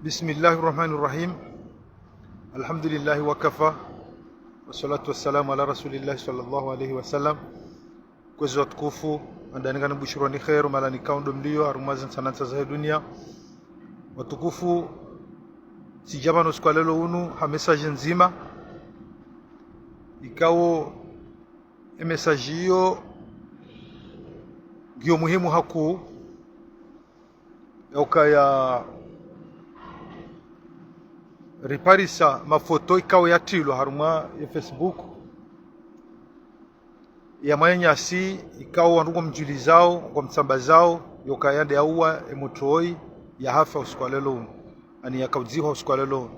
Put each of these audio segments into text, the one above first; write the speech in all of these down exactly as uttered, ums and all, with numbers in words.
بسم الله الرحمن الرحيم. الحمد لله وكفى. والصلاة والسلام على رسول الله صلى الله عليه وسلم. Kwezi watukufu, handani ngambushuroni kheri, mahala nikao ndo mliyo, harumwa zintsanantsa zahe dunia. Watukufu, tsidja pvanu usiku wa leo unu, ha message ndzima. Ikao, e message iyo, ngiyo muhimu hakuu, ya ukaya riparisa mafoto ikao yatrilwa harumwa ye Facebook ya mwananyasi ikao wandru ngwamdjulizao, ngwamtsambazao, ya ukaya nde yauwa e motro woyi yahafa usiku wa leo unu, ani yakaudzihwa usiku wa leo unu.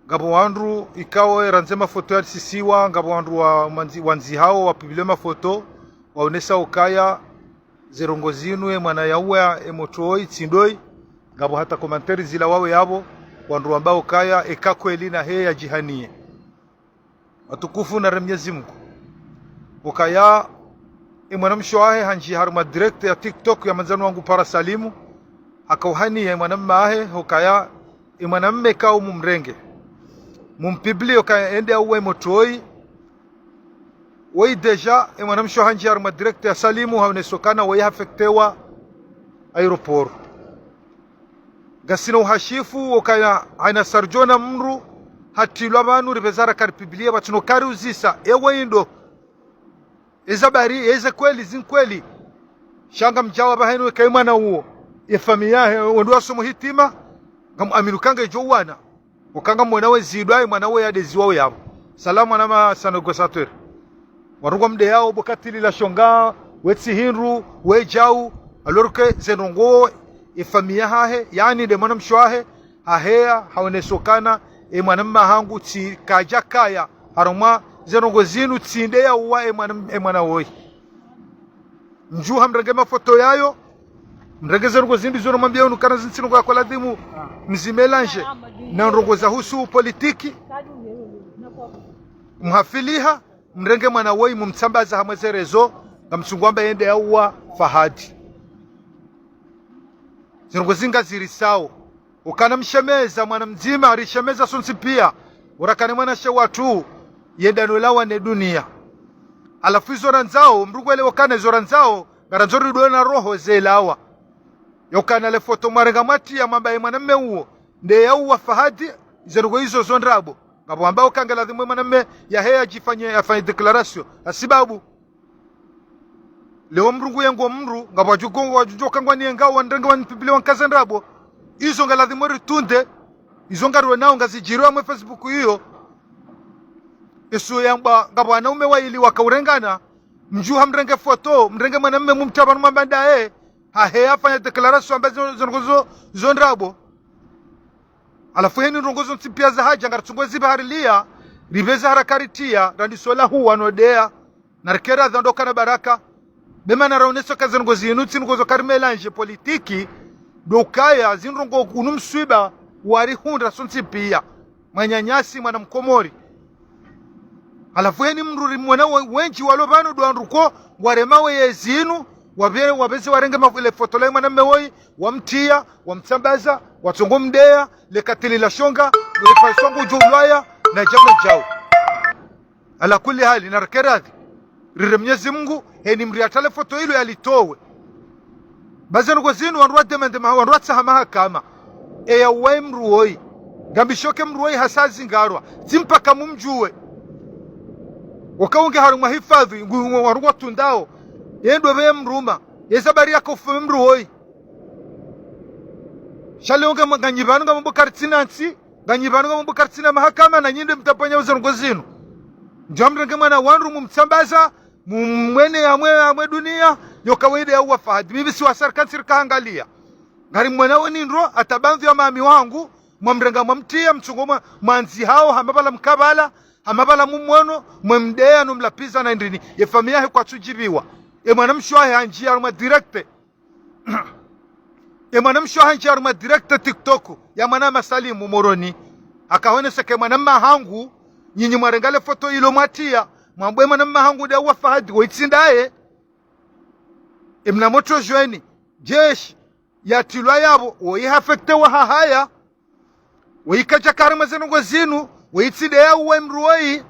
Ngapvo wandru ikao erandzi mafoto yarisisiwa, ngapvo wandru wa, wandzi, wandzihao wapublie mafoto, waonesa ukaya ze ndrongo zinu, e mwana yauwa e motro woyi tsi ndoyi. Ngapvo hata commentaire zilawawo yapvo, wandru wamba ukaya eka kweli nahe yadjihaniye. Watukufu, naremye Mnyezi Mungu. Ukaya e mwanamshe wahe handji harumwa direct ya TikTok ya mwandzani wangu Para Salimu, hakauhaniya e mwanamme wahe, ukaya e mwanamme kao mumrenge, mumpublie ukaya ende yauwa e motro woyi. Woyi déjà, e mwanamshe handji harumwa direct ya Salimu, haonesa ukana woyi haaffectewa aéroport. Ngasina uhashifu, ukaya haina sarjona mndru hatrilwa pvanu, ripveze haraka ripublie, pvatsina ukariuzisa, e woyi ndo. Eza habari, eze kweli, zi nkweli. Sha ngamdjuwa pvahanu eka e mwana uwo, e famiyi yahe, wandru wasomo hitima, ngamuamini ukaya ngedjo uwana. Ukaya ngamwona wezidwa, e mwana uwo yadeziwa uyapvo. Salamu ana ma sano gosatweri. Wandru ngwamdeyao bo katili la shonga, we tsi hindru, we djau, alors que ze ndrongo, e famiyi yahahe, yaani nde mwanamshe wahe, haheya, haonesa ukana, e mwanamme hangu tsi kadjakaya, harumwa ze ndrongo zinu tsi nde yauwa e mwana, e mwana woyi. Mdjuha mrenge mafoto yayo, mrenge ze ndrongo zindru zo namwambia unu ukana zinu tsi ndrongo yako ladhimu mzimélanger na ndrongo zahusu politiki, mhafiliha, mrenge mwana woyi mumtsambaza harumwa ze réseaux, ngamtsungu amba yende yauwa Fahadi. Ze ndrongo zi ngazirisao. Ukana mshemeza mwana mdzima, rishemeza sontsi pia. Urakane mwanamshe watru, yenda nolawa ne dunia. Halafu izo randzao, mndru ngwelewe ukana izo randzao, ngarandzo ridwe na roho zelawa. Yokana le foto mwarenga mwatria mwamba e mwanamme uwo nde yauwa Fahadi, ze ndrongo izo zo ndrabo. Ngapvo wamba ukaya nge ladhimu e mwanamme yaheya yadjifanye, yafanye déclaration. Hasibabu leo mndru nguyengo mndru, ngapvo wadjuko, wadjuka ngwaniyenga, wanrenge wanipublie wankaze ndrabo. Izo nge ladhimu ritunde, izo ngariwonao ngazidjiriwa harumwa Facebook iyo. Isu yamba, ngapvo wanaume wayili wakaurengana, mdjuha mrenge foto, mrenge mwanamme mumtria pvanu mwamba ndaye, haheya hafanya déclaration amba zo, zo ndrongo zo, zo ndrabo. Halafu heni ndrongo zontsi pia zahadja, ngaritsungu zipvaharilia, ripveze haraka ritria, randiso la huwa no deya, narikera dha ndo kana baraka. Be mana raonesa ukaya ze ndrongo zinu tsi ndrongo zo karimélanger politiki, ndo ukaya zi ndrongo unu mswiba warihundra sontsi pia. Mwananyasi, mwana mkomori. Halafu heni mndru rimwona we-, wendji walo pvanu ndo wandru ko, ngwaremao ye zinu, wapve-, wapveze warenge ma-, le foto la mwanamme woyi, wamtria, wamtsambaza, watsongo mdeya, le katili la shonga, le paisongo djo ulwaya, na djau na djau. Ala kulli hali, narikere radhi. Rire Mnyezi Mungu, heni mndru yatria le foto ilo yalitowe. Ba ze ndrongo zinu wandru wademande maha-, wandru watsaha mahakama. Eya uwaye mndru woyi. Ngambisho ke mndru woyi hasa zingarwa. Tsi mpaka mumdjuwe. Waka unge harumwa hifadhi, ngu, ngu, wandru ngwatundrao. Yendo pve mndru uma. Yeza bari yaka ufume mndru woyi. Sha leo nge mwa-, nganyi pvanu ngamwambo karitsina ntsi, nganyi pvanu ngamwambo karitsina mahakama, na nyi nde mtafanya ze ndrongo zinu. Ndjo mrenge mwana wandru mumtsambaza, mumwene yamwe, yamwe dunia, yo kawaida ya uwa Fahadi. Mimi si wa sarikali ntsirika hangalia. Ngari mwana wenu ndro, hata bandhu ya mami wangu, mwamrenga mwamtria, mtsungo mwa, mwandzihao, hama pvala mkabala, hama pvala mumwono, mwemdeya no mlapviza na ndrini. Ye famiyi yahe kwatsudjibiwa. Ye mwanamshe wahe handjia harumwa direct. Ye mwanamshe wahe handjia harumwa direct TikTok ya mwana Masalimu Moroni. Akahonesa ke mwana mma hangu, nyinyi mwarenga le foto ilo mwatria, mwambo ye mwana mma hangu nde uwa Fahadi, wo itsindaye. Ye mna motro jweni, jeshi, yatrilwa yapvo, woyi ha affecté wa hahaya, woyi kadjaka harimwa ze ndrongoo zinu, woyi tsi nde yauwa ye mdru woyi,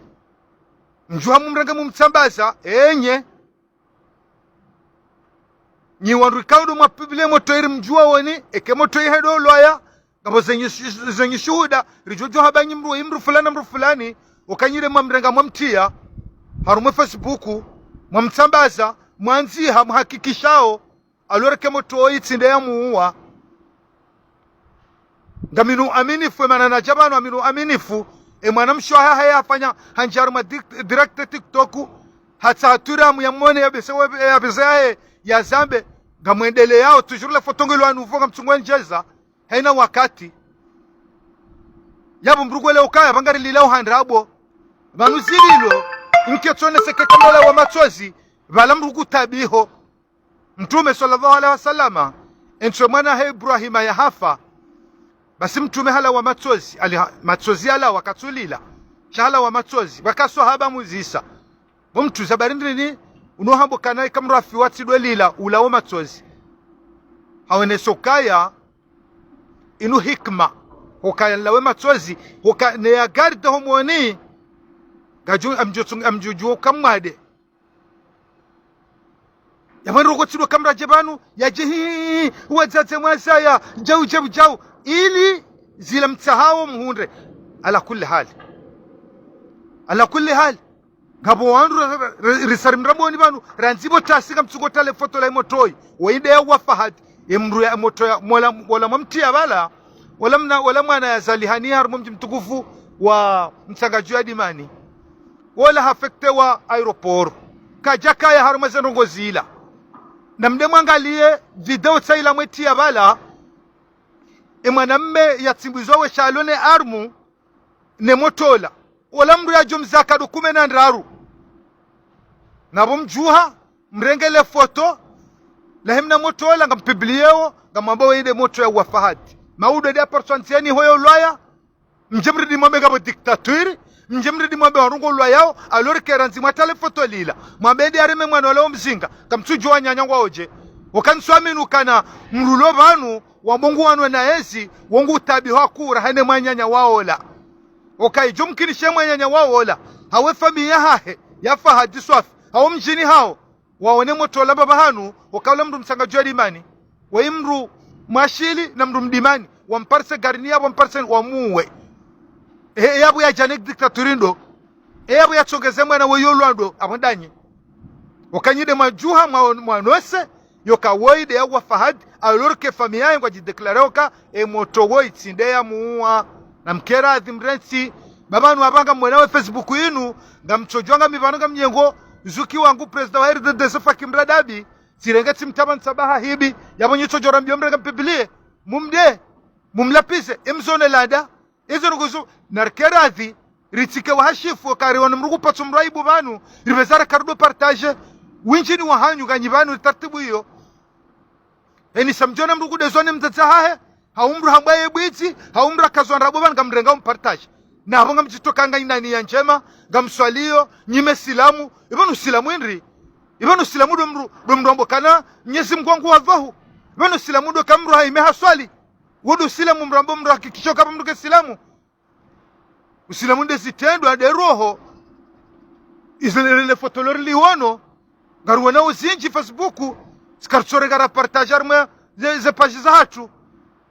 mdjuha mumrenge mumtsambaza, enyi. Nyi wandru ikao ndo mwa publié moto iri mdjuwa woni, eka moto yi hendo lwaya, ngapvo zenyi, zenyi shuhuda, ridjo djuwa hamba nyi mdru, yi mdru fulani, mdru fulani, oka nyi nde mwamrenga mwamtriya, harumwa Facebook, mwamtsambaza, mwandziha, muhakikishao, alors que moto woyi tsi nde yamuuwa. Ngamina uaminifu, emana nadja pvanu ngamina uaminifu, emwana mshe wahahe hafanya handjia harumwa dik-, direct TikTok, hatsaha turamu yamwone yapveze we-, yapveze yahe yazambe, ngamwendeleyao, toujours le foto ngilo à nouveau ngamtsungwendjeza, hayina wakati. Yapvo mdru kwele ukaya, pvanga rilila uhandrabo. Pvanu zililo, nketsoneseke kamwala wa matsozi, pvala mdru kutabiho. Mtrume swallallahu alayhi wasallam, etswe mwana he Ibrahima yahafa. Basi Mtrume halawa matsozi, ali ha-, matsozi yalawa katsulila. Sha halawa matsozi, pvwaka swahaba muzisa. Bo Mtrume habari ndrini, uno hambo kana ika mdru afiwa tsi ndo lila, ulawo matsozi. Hawoneso ukaya, inu hikima, hukaya nlawe matsozi, huka ne ya garde homoni, ngaju-, amdjo tsung-, amdjo djuwa uka mwade. Yapvo ndrongoo tsi ndo kamradje pvanu, yadje hi, hi, hi, wadzadze mwazaya, djau, djau, djau. Ili zila mtsahao muhundre. Ala kulli hali. Ala kulli hali. Ngapvo wandru ra-, ra-, ra-, risari mramboni pvanu, randzi pvo tasi ngamtsungo tale foto la imoto yi. Woyi nde yauwa Fahad. Emdru ya moto ya, mola, mola mwamtriya pvala. Wola mna, wola mwana yazalihani harumwa mdji mtukufu wa Mtsangaju ya Dimani. Wola ha affecté wa aéroport. Kadjakaya harumwa ze ndrongoo zila. Namde mwangaliye video tsi ila mwamtriya pvala. Emwanamme yatsimbizwa we shalo ne arme ne moto ola. Ola mdru yadjo mzaka ndo kume na ndraru. Napvo mdjuha, mrenge le foto lahe mna moto ola, ngampubliéo, ngamwambao woyi nde moto yauwa Fahad. Maudo nde yaparisa ndziani hoyo lwaya, mdje mridi mwambe ngapvo dictature, mdje mridi mwambe wandru ngolwayao, alors que randzi mwatale foto lila. Mwambe nde yareme mwana ola omzinga, kamtsudjuwa wananya ngwaodje. Oka ntswamini ukana mdru ulo pvanu, wambo nguwanwe na yezi, wo ngu utabiho hakura hene mwananya waola. Oka idjo mkinishe mwananya waola, hawu efamiyi yahahe, ya Fahad swafi, hawu mdjini hawo, wawone moto ola pvapvahanu, oka ula mdru Mtsangaju ya Dimani, woyi mdru Mwashili na mdru Mdimani, wamparise garini yapvo, wamparise wamuwe. E, e yapvo yadjane dictature ndo. E yapvo yatsongeze mwana woyi olwa ndo, apvo ndanyi. Oka nyi nde mwadjuha mwa-, mwanose, yoka woyi nde yauwa Fahad, alors que famille yahe ngwadji déclaré oka, emoto woyi tsi nde yamuuwa. Namkeradhi mrentsi, pvapvanu apvanga mwena we Facebook inu, ngamtsodjuwa ngami pvanu ngamnyengo, zuki wangu président wa R D D C Fakim Radabi, tsirenge tsimtaba ntsabaha hibi, yapvo nyitsodjo rambiyo mrenge mpublié, mumde, mumlapvize, emzone lada, izo nukuzu, narikeradhi, ritsike wahashifu, kari wanu mdru kupvatsu mdru aibu pvanu, ripveza rakarudo partage, windji ni wahanyu nganyi pvanu tartibu iyo. Eni sa mdjona mdru kudezwa ne mdzadze hahe, hawu mdru hambwa ye bwidzi, hawu mdru akazwa ndrabo pvanu ngamrenga umpartage. Napvo ngamdjitoka nganyina niya ndjema, ngamswaliyo, nyi mesilamu, ipvanu silamu indri, ipvanu silamu ndo mdru, ndo mdru ambo kana, Mnyezi Mngu wangu wadhwahu, ipvanu silamu ndo ka mdru haime haswali, wo ndo silamu mdru ambo mdru hakikisho kapva mdru ke silamu. Usilamu nde zitrendwa, nde roho. Izo lele foto lo riliwono. Ngariwona uzindji Facebook. Tsikaritsoreka ra partage harimwa ze, ze page zahatru.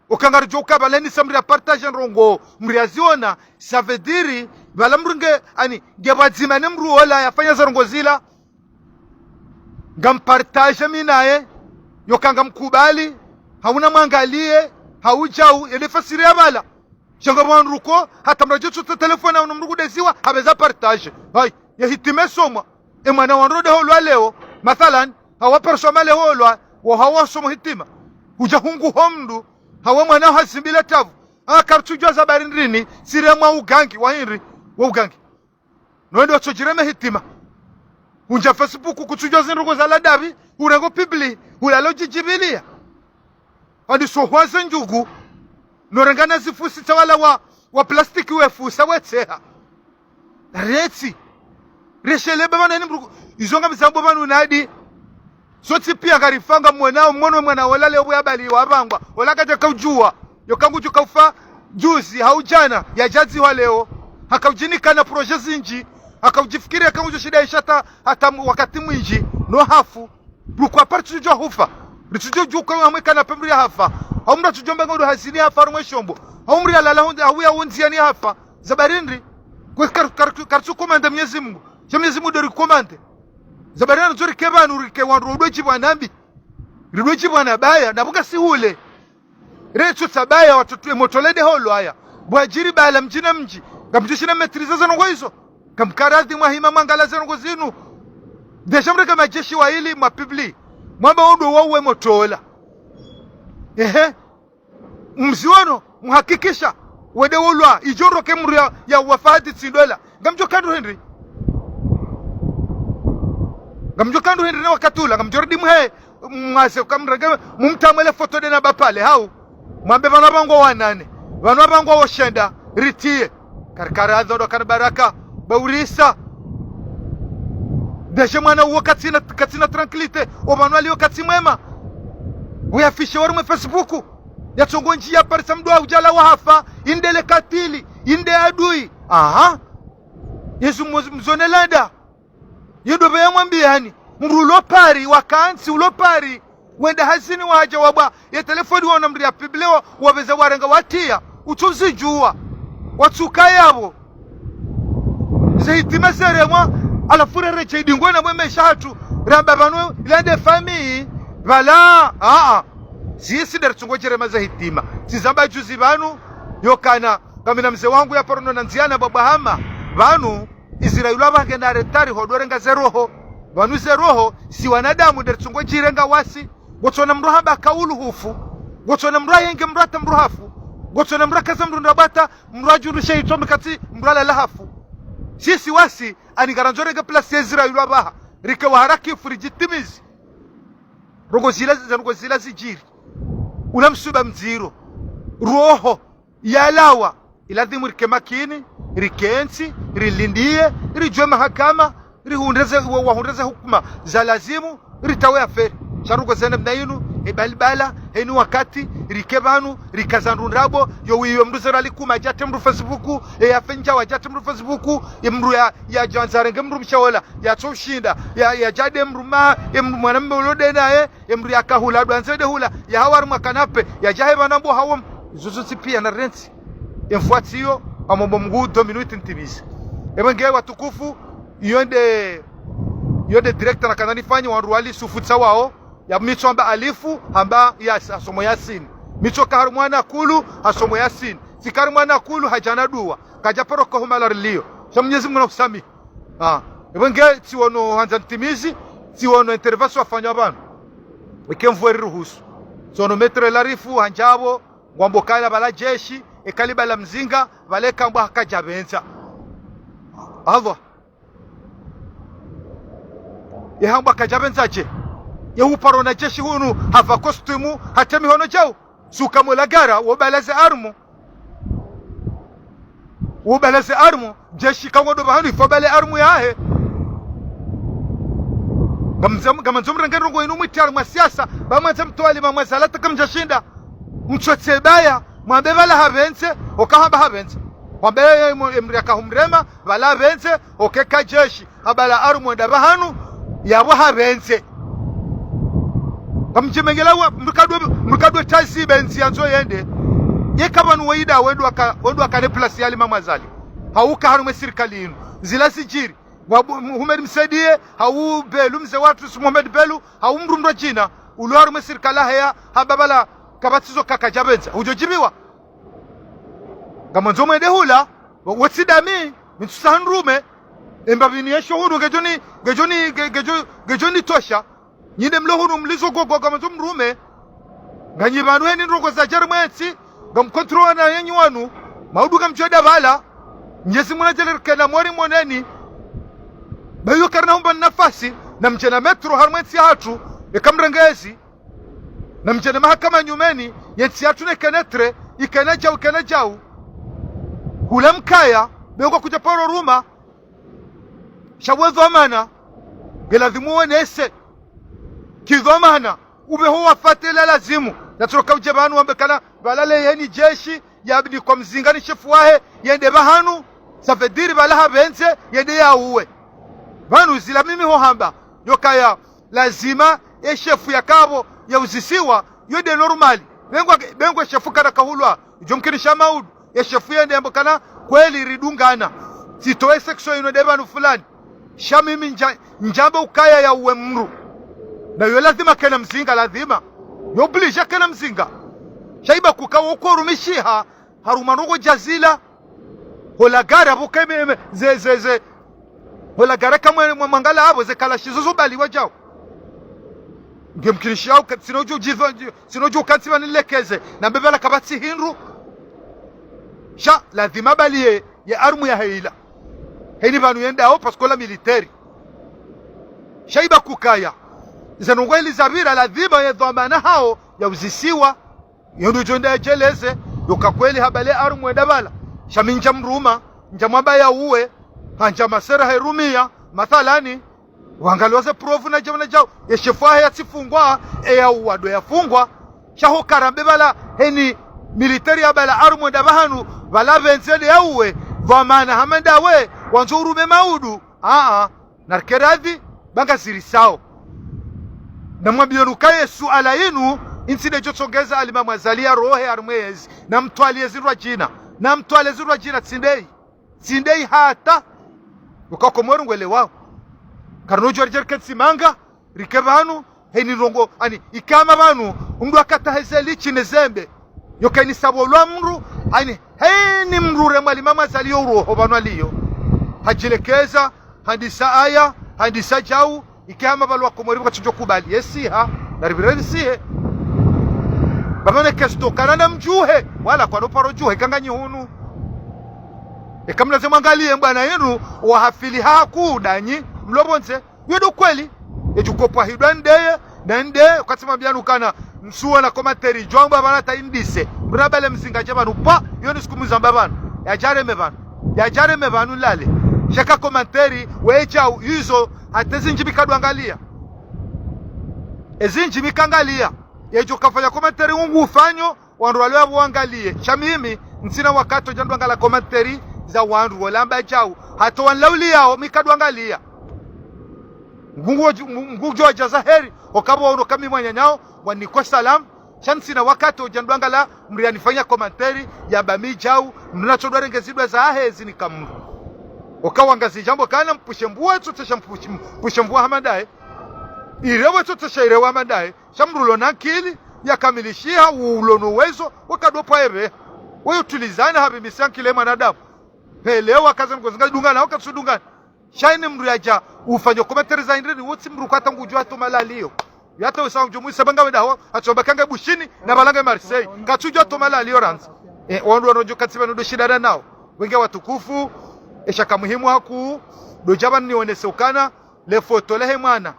Oka ngaridjo uka pvala eni sa mdru ya partage ndrongoo, mdru yaziona, ça veut dire, pvala mdru nge, ani, nge pvadzima ne mdru ola yafanya ze ndrongoo zila. Ngampartage mi naye, yoka ngamkubali, hawu namwangaliye, hawu djau, yende fasiri ya pvala. Sha ngapvo wandru ko, hata mdru yadjo tsotsa telefoni, hawu na mdru kudeziwa, hapveza partage. Hayi, ye hitima esomwa. Emwana wandru nde holwa leo, mathalan, hawu waparisa male holwa, wo hawu wasoma hitima. Hudja hungu ho mdru, hawu emwana hazimbile tabu. Aka karitsudjuwa za habari ndrini, tsiremwa ugangi, wa hindri, wa ugangi. Nowende watsodjireme hitima. Hundja Facebook kutsudjuwa zindrongoo za ladabi, hurengo publié, hulalo djidjibiliya. Wandisa uhwaze ndjugu, norengana zifusi tsa wala wa, wa plastiki wefusa wetseha. Retsi. Reshele pvapvanu eni mdru, izo ngamizambo pvanu nadi. Sontsi piya ngarifa, ngamwonao, mwono mwana ola leo pvo yabaliwa, yapvangwa. Ola kadja kaudjuwa. Yo kangudjo kaufa juzi, hau djana, yadjadzihwa leo. Hakaudjinika na projet zindji. Hakaudjifikiri, hakaudjo shinda yesha hata, hata mu-, wakati mwindji. No hafu. Pourquoi pas ritsudjo hufa? Ritsudjo djuka hamwe kana pembe ya hafa. Hau mdru atsudjo mba ngodo hazini hafa harumwa shombo. Hau mdru yalala honde, hau ya hondziani hafa. Za bari ndri? Kwe kar-, kar-, karitsu komanda Mwenyezi Mungu. Sha Mwenyezi Mungu ndo rikomande. Za bari ndri ndzo rike pvanu, rike wandru wodwe djibwa nambi. Ridwe djibwa na baya, na pvo ngasi hule. Retsu tsabaya watoto emoto lende holo haya. Bwadjiri bala mdji na mdji. Ngamdjo shinda maîtriser zendrongoo izo. Kamkaradhi mwahima mwangala zendrongoo zinu. Déjà mreke madjeshi wayili mwa publie. Mwamba wondro wauwe moto ola. Ehe. Mzi wanu, muhakikisha, wende wolwa, idjo ndroke mdru ya, ya wafa hadi tsi ndola. Ngamdjo ka ndru hindri. Ngamdjo ka ndru hindri ne wakati ula, ngamdjo ridi mhe, mwaze uka mrenge, mumtamwele foto nde na bapvale, hau. Mwambe pvanu pvangwa wanane, pvanu pvangwa woshenda, ritiye. Karikara adhodo kana baraka, baurisa. Déjà mwana uwo katsina, katsina tranquillité, opvanu aliyo katsi mwema. Uyafishe harumwa Facebook. Yatsongo ndjiya parisa mdru wa udjala wa hafa, inde le katili, inde adui. Aha. Yesu mz-, mzone landa. Yedo pveya mwambiyani. Mdru ulo Paris, wakantsi ulo Paris. Wenda hazini wahadja wabwa. Ye telefoni wona mdru ya publie wa, wapveza warenga watiya. Utsuzidjuwa. Watsuka yapvo. Ze hitima zeremwa, halafu reredjeyi dingoni na mwe maesha hatru, ramba pvanu, ila nde famille, pvala, aa. Sisi nde ritsongo djerema ze hitima. Tsizamba juzi pvanu, yokana, ngamina mze wangu ya paro no na ndziana baba hama, pvanu, Israeli apvaha ngena retard ho ndo renga ze roho. Pvanu ze roho, si wanadamu nde ritsongo djirenga wasi, ngotsona mdru hamba kaulu hufu, ngotsona mdru ayenge mdru hata mdru hafu, ngotsona mdru akaza mdru ndrabata, mdru adjuru sheyi tsomi katsi mdru alala hafu. Sisi wasi, ani ngarandzo renge place ya Israeli apvaha. Rike wa haraka ifu ridjitimizi. Ndrongoo zila, zendrongoo zila zidjiri. Ula msuba mdziro. Roho. Yalawa. Ilazimu rike makini, rikentsi, rilindiye, ridjuwe mahakama, rihundre ze, wa, wahundre ze hukuma za lazimu, ritawe affaire. Sha ndrongoo zene mna inu, e balibala, heni wakati, rike pvanu, rikaza ndru ndrabo, yo wiyo mdru zera likuma, yadjate mdru Facebook, e yafenja wadjate mdru Facebook, e mdru ya, yadjandza renge mdru mshe ola, yatso ushinda, ya, yadjade mdru ma, e mdru mwanamme ulo nde naye, e mdru yakahula, ndo andze nde hula, yahawa harumwa kanape, yadjahe pvanu mbo hawo, izo zontsi piya na rentsi. Emfwatsiyo, amombo mngu deux minutes ntimizi. Ebe nge watukufu, iyo nde, iyo nde direct nakana nifanye wandru wali sufu tsa wao, ya mitso hamba alifu, hamba yas, hasomo Yasin. Mitso ka harumwa na kulu, hasomo Yasin. Tsi ka harumwa na kulu, hadjana dua. Kadja paro ko humala rilio. Sha Mwenyezi Mungu na usamihi. Ah, ebe nge tsiwono handza ntimizi, tsiwono intervention wafanya pvanu. Ike mvua iri ruhusu. Tsiwono maître Larifu, handjapvo, ngwambo kala pvala jeshi, ekali pvala mzinga, pvale kambwa kadjapvendza. Allah. Ehambwa kadjapvendza dje. Ye uparo na jeshi hunu, hapva costume, hatre mihono djau. Suka mo lagara, wo balaze armu. Wo balaze armu, jeshi kangodo pvahanu ifo bale armu yahe. Ngamdza-, ngamandzo mrenge ndrongoo inu mwitri harumwa siasa, ba mwandza mtwali ma mwazala taka mdjashinda. Mtsotse baya, mwambe pvala hapvendze, oka hamba hapvendze. Mwambe ye mo-, emri aka humrema, pvala hapvendze, oke ka jeshi. Habala arumwenda pvahanu, yapvo hapvendze. Kamdjimengela wa, mrikadwe, mrikadwe tazi benzi yandzo yende. Yeka pvanu weyida wendwa ka, wendwa ka ne place ya Imam Azali. Hauka harumwe sirikali inu. Zila zidjiri. Wa bu-, Muhammad Msaidie, hau Belu, mze watru, si Muhammad Belu, hau mdru mdru djina. Ulo harumwe sirikali heya, hamba pvala, kapvatsi zo ka kadjapvendza. Udjo djibiwa. Ngamandzo mwende hula, wa-, watsi dami, mi ntsusa handrume, emba pvini yesho hunu, ngedjoni, ngedjoni, nge-, ngedjo-, ngedjoni tosha. Nyi nde mlo hunu mlizo gogo ngamandzo mrume. Nganyi pvanu heni ndrongoo zadja harumwe ntsi, ngamkontrolwa na yenyi wanu, maudu ngamdjo enda pvala, Mnyezi Mungu nadjaanlie rikena mwari moneni. Bayo karina humba nafasi, na mdjena metro harumwe ntsi yahatru, eka mrengezi, na mdjene mahakama nyumeni, ye ntsi yatru ne kenetre, ikene djau, ikene djau. Hula mkaya, be ngwa kudja paro ruma. Sha we dhwamana, ngelazimu wonese. Kidhwamana, upveho wafatela lazimu. Natsuroka udje pvanu wambe kana, pvala leyeni jeshi, yabidi kwa mzinga ni shefu wahe, yende pvahanu, ça veut dire pvala hapvendze, yende yauwe. Pvanu zila mimi ho hamba, yokaya, lazima, e shefu yakapvo, yauzisiwa, yo nde normal. Pvengwa, pvengwa shefu kana kahulwa, udjo mkinisha maudu, e shefu yende yambe kana, kweli ridungana. Tsitowe section ino nde pvanu fulani. Sha mimi ndja, ndjamba ukaya yauwe mdru. Na yo lazima kena mzinga, lazima. Yo obligé kena mzinga. Sha iba kuka wo urumishiha, harumwa ndrongoo dja zila. Ho la gare apvo keme, ze, ze, ze. Ho la gare kamwe mwa-, mwangala apvo ze kalashi zo zo pvaliwa djau. Nge mkinishiha uka, tsino djo djizo, tsino djo uka ntsi pvani lekeze. Na mbepvala kapvatsi hindru. Sha, lazima pvaliye, ye arme yahe ila. Heni pvanu yendao, parce que la militaire. Sha iba kukaya. Ze ndrongoo eli zapvira, lazima ye dhwamana hawo, yauzisiwa. Yo ndo udjo nda yadjeleze, yoka kweli hapvale arme nda pvala. Sha mi ndja mruma, ndja mwamba yauwe, handja masera herumia, mathalani, wangaliwa ze preuve na djau na djau, ye shefu wahe yatsifungwa, e yauwa ndo yafungwa, sha ho karambe pvala, heni militaire yapvala arme nda pvahanu, pvala pvendze nde yauwe, dhwamana hama ndawe, wandzo urume maudu, aa, narike radhi, ba ngazirisao. Namwambiyo nuka ye suala yinu, intsi ndedjo tsongeza alimamu Azali yarohe harumwa yezi. Namtwaliye zindrwadjina. Namtwaliye zindrwadjina tsi ndeyi. Tsi ndeyi hata. Uka Komori ngwelewao. Karino djo ridje rike ntsi manga, rike pvanu, heni ndrongoo, ani, ikao hama pvanu, mdru akata heze litshi ne zembe. Yoka heni sabo lwa mdru, ani, heni mdru re mwalimamu Azali yo uroho pvanu aliyo. Hadjilekeza, handisa aya, handisa djau, ikao hama pvalo wa Komori pvwatsudjo kubali. Yesiha, naripvire risihe. Pvapvane kesto kana namdjuhe, wala kwano paro djuhe, eka nganyi hunu. Eka mlaze mwangaliye mbwana yinu, wahafili haku, ndanyi, mlo pvondze, yo ndo kweli. Yedjo kopvwa hindru ndeye, na nde, wakati mwambianu kana, msuwe na commentaire, djwamba pvana ta indise. Mdru napvale mzinga dje pvanu, pwa, yo ni siku muzamba pvanu. Yadjareme pvanu. Yadjareme pvanu lale. Sha eka commentaire, wedjau, izo, hata ezindji mi kadjwangaliya. Ezindji mi kangaliya. Yedjo kafanya commentaire ungu ufanyo, wandru wale wapvo wangaliye. Sha mimi, ntsina wakati wodja ndwangala commentaire za wandru, wolamba djau. Hata wanlauliyao, mi kadjwangaliya. Ngungu wadju-, ngu-, ngudjo wadjaza heri, okapvo wauno kami mwananyao, wanikwe salam. Sha ntsina wakati wodja ndwangala, mdru yanifanya commentaire, yamba mi djau, mdru natsodwa renge zindrwa zahe zinikamdru. Oka wangazidja mbo kana mpushe mbuwa, tsotsesha mpushe, mpushe mbuwa hama ndaye. Irewe tsotsesha irewe hama ndaye. Sha mdru ulo na nkili, yakamilishiha, ulo no uwezo, wakadopva epve. Wewe utulizana habi misi ya nkili mwanadamu. Pvelewa kaza nkozinga dungana, wakatsu dungana. Sha heni mdru yadja, ufanyo commentaire za hindri ni wotsi mdru kwata ngudjua to malaliyo. Yata usa ngudjo mwisa pvanga wenda ho, hatsomba kange Bushini, na pvala nge Marseille. Katsudjua to malaliyo randzi. E, wandru wanodjo katsi pvanu ndo shidana nao. Wenge watukufu, e sha ka muhimu haku, ndo djapva nionese ukana, le foto lehe mwana,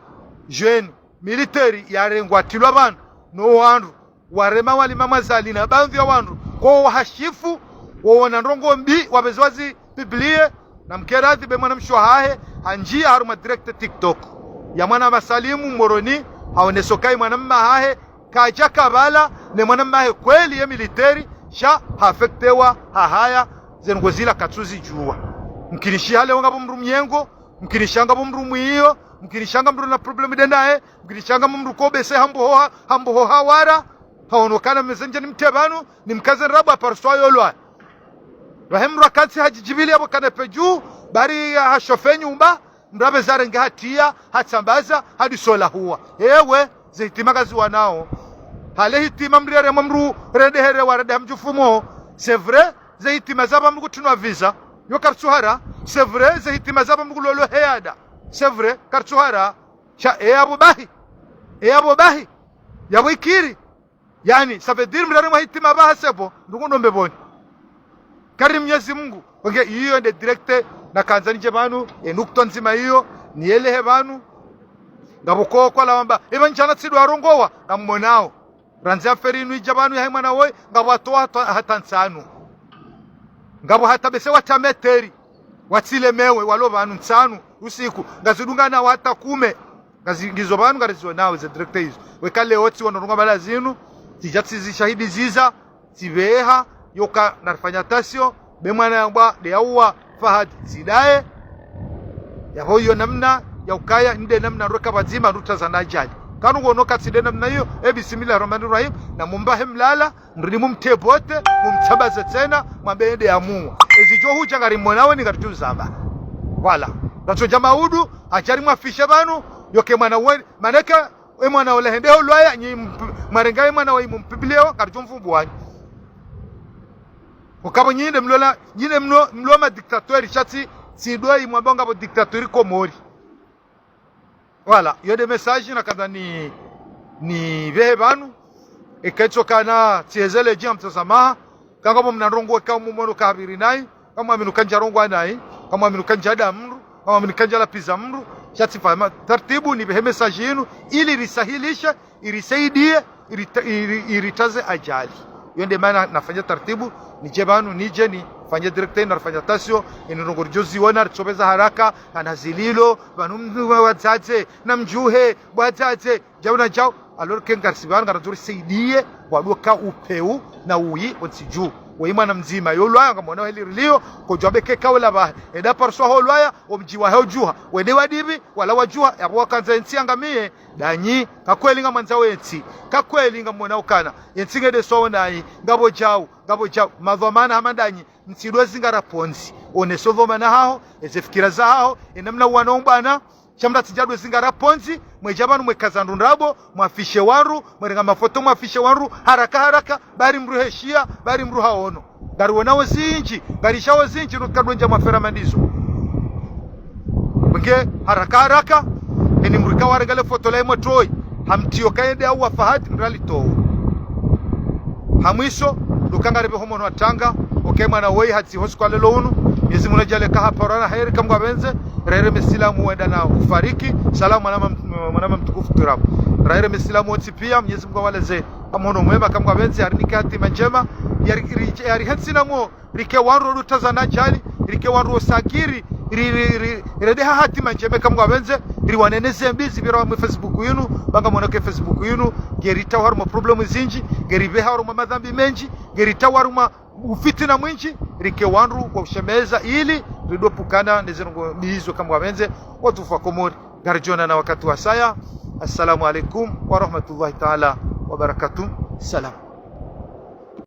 jeune, militaire yarengwa yatilwa pvanu, no wandru, warema walimamu Azali na baadhwi ya wandru, ko wahashifu, wowona ndrongoo mbi, wapveze wazi publie, na mke radhi be mwanamshe wahahe, handjiya harumwa direct TikTok. Ya mwana Masalimu, Moroni, haoneso kayi mwanamma hahe, kadja kapvala, ne mwanamma hahe kweli ye militaire, sha, haaffectewa, hahaya, ze ndrongoo zila katsuzidjua. Mkinishiha leo ngapvo mdru myengo, mkinishiha ngapvo mdru mwiyo, mkinishiha nga mdru na problème nde naye, mkinishiha nga mdru kobese hambohoha, hambohoha wara, haono kana mezendje nimtrie pvanu, nimkaze ndrabo apariswa yolwa. Pvahe mdru akantsi hadjidjibili yapvo kanepe dju, bari ya hashofe nyumba, mdru apveze arenge hatiya, hatsambaza, hadisola huwa. Ewe, ze hitima ngaziwanao. Hale hitima mdru yaremwa mdru, rendeherewa, rendeha mdjufumo. C'est vrai, ze hitima zapva mdru kutrinwa visa. Yo karitsuhara, c'est vrai, ze hitima zapva mdru kulolwa heyada. C'est vrai, karitsuhara. Sha, e yapvo bahi. E yapvo bahi. Yapvo ikiri. Yaani, ça veut dire mdru yaremwa hitima pvaha sepvo, ndrungu ndo mbepvoni. Kari Mnyezi Mungu, wenge iyo nde direct nakandza nidje pvanu, e nukta ndzima iyo, niyelehe pvanu. Ngapvo koko lawamba, epva ndjana tsidwa rongowa, ngammonao. Randzi affaire inu idja pvanu yahe mwana woyi, ngapvo hatowa hata, hata ntsanu. Ngapvo hata bese wata meteri, watsilemewe, walo pvanu ntsanu, usiku, ngazidungana wata kume. Ngazi-, ngizo pvanu ngarizionawo ze direct izo. Weka leo tsi wanorongoa mbala zinu, tsidja tsi zishahidi ziza, tsipveha, yoka narifanya tasio, be mwana yambwa, de yauwa, Fahad, tsidaye, yapvo iyo namna, yaukaya, nde namna rweka pvadzima, rutazana ajali. Kanu ngono ka tsi de namna iyo, e bismillahir rahmanir rahim, na mumbahe mlala, mridi mumtebote, mumtsabaze tsena, mwambe ende yamuwa. Ezidjo hudja ngarimonao ni ngaridjo zamba. Voilà. Ratso dja maudu, ajali mwafishe pvanu, yoke mwana we, maneka, e mwana ola hende ho lwaya, nyi mp-, mwarenga e mwana wa imu mpibileo, ngaridjo mvumbuani. Ukapvo nyi nde mlola, nyi nde mlo, mlo ma dictateur, sha tsi, tsi do imwamba ngapvo dictateur Komori. Voilà, iyo de message nakandza ni, nipvehe pvanu. Eka itso kana tsihezele dji ngamtsaha swamaha. Kangapvo mna ndrongoo eka mumono kapviri nayi, kamwaminu kandja rongoa nayi, kamwaminu kandja da mndru, kamwaminu kandja lapviza mndru, sha tsifanya tartibu nipvehe message inu, ili risahilishe, irisaidie, irita-, iri-, iritaze ajali. Iyo nde mana nafanya tartibu, nidje pvanu, nidje nifanye direct, narifanya tasio, ini ndrongoo ridjo ziona, ritsopveza haraka, kana zililo, pvanu mndru wa wadzadze, na mdjuhe, wadzadze, djau na djau, alors que ngarisi pvanu, ngarandzo risaidie, wadoka upveu, na uyi, ontsi dju. Weyi mwana mdzima, yo lwaya, ngamwona heli rilio, kodjwa beke kaula pvahe, eda parswa ho lwaya, omdji wahe udjuha, wende wadipvi, wala wadjuha, yapvo wakandza entsi yangamiye, danyi, kakweli ngamwandzao entsi, kakweli ngamwona ukana, entsi ngede swawo nayi, ngapvo djau, ngapvo djau, madhwamana hama danyi, mtsidwe zingara pvondzi, oneso dhwamana haho, eze fikira zahaho, enamna uwana umbwana, sha mndru tsidjadwe zingara pvondzi, mwedja pvanu mweka zandru ndrabo, mwafishe wandru, mwerenga mafoto mwafishe wandru, haraka haraka, bari mndru heshiya, bari mndru haono. Ngariwonao zindji, ngarishao zindji, no kadwe ndja mwafera mandizo. Mwenge haraka haraka, eni mndru ika warengele foto la imwe toi, hamtio kayende au wa Fahad, mndru alitowo. Hamwiso, duka ngaripve ho mwono wa tanga, oke mwana woyi hatsi ho siku wa lelo unu, Mwenyezi Mungu nadjaanlie ka haparwa na heri kamwe ngwapvendze, rere mesilamu wenda na ufariki, salamu mwana mam-, mwana mtukufu Turabu. Rere mesilamu wontsi pia, Mwenyezi Mungu awalaze ha mhono mwema kamwe ngwapvendze, yarinike hatima ndjema, yari, yari, yari hentsi na mo, rike wandru rutazana ajali, rike wandru osakiri, ri, ri, ri, rende ha hatima ndjema kamwe ngwapvendze, riwane ne zembi zipvira mwe Facebook yinu, ba ngamwona ke Facebook yinu, ngeritawa harumwa problemu zindji, ngeripveha harumwa madhambi mendji, ngeritawa harumwa ufitina mwindji, rike wandru wa ushemeza ili ridopvukana ne zendrongoo mbi izo kamwe ngwapvendze, watukufu wa Komori. Ngaridjo onana wakati wasaya. Assalamu alaikum wa rahmatullahi taala wa barakatuh. Salam.